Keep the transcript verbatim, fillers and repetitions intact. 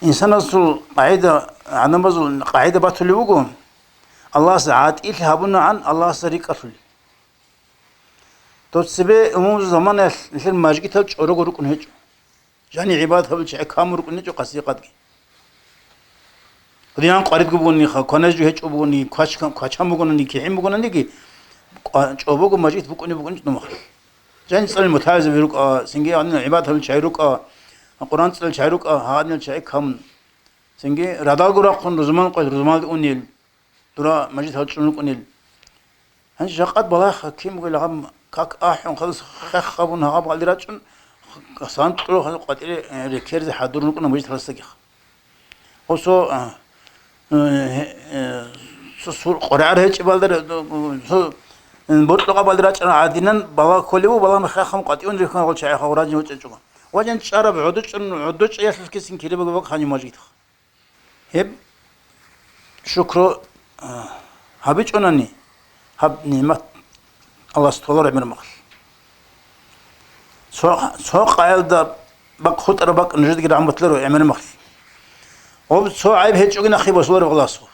Инсанасул къагӀида, гӀадамазул къагӀида батулеб буго, Аллагьас гӀатӀилъи гьабунагӀан Аллагьасда рикӀкӀалъулел. Дов цебе умумузул заманаялъ нилъер мажгитал чӀорого рукӀун гьечӀо. Жани гӀибадат гьабулел чагӀи камун рукӀун гьечӀо къасиякъадги. Гьудинан къваридго бугониха, кванажу гьечӀо бугони, квачкан-, квачан бугонаниги, кигӀин бугонаниги, кӀва-, чӀобого мажгит букӀунеб букӀунчӀо домахъ. Жани цӀалин мутагӀилзаби рукӀа, цинги гьадинал гӀибадат гьабулел чагӀи рукӀа, Къуран цӀалел чагӀи рукӀа, гьадинал чагӀи камун. Цинги радалго рахъун рузман къвел, рузмалде унел, дура мажгит гьал чӀун рукӀунел. Гьанже жакъад балагьха кин бугел гьаб как ахӀун, хадас хех гьабун гьаб гьалде рачӀун, сан кьурухъан къватӀире, э, рекерзе хӀадурун рукӀуна мажгит гьаласдагихъ. Гъосо, а, э, э, цо сур-, къоргӀар гьечӀебалда ре-, цо, э, боркьукъабалде рачӀаран гӀадинан балагь кколев ву, балагьун хех гьабун къватӀивун рихьун гъол чагӀи хавураджин вачӀачӀула. ВачӀан чӀараб гӀодочӀун, гӀодочӀиялъулъ кесин киребаго бакӀ гьанив мажгитха. Гьеб шукру, а, гьабичӀунани, гьаб нигӀмат Аллагьас толаро гӀемер махалъ. Цо, цо къаялда бакъ хутӀараб бакӀ нужедаги рахӀматлъаро гӀемер махалъ. Гьоб цо гӀайиб гьечӀоги нахъе босуларо Аллагьасул.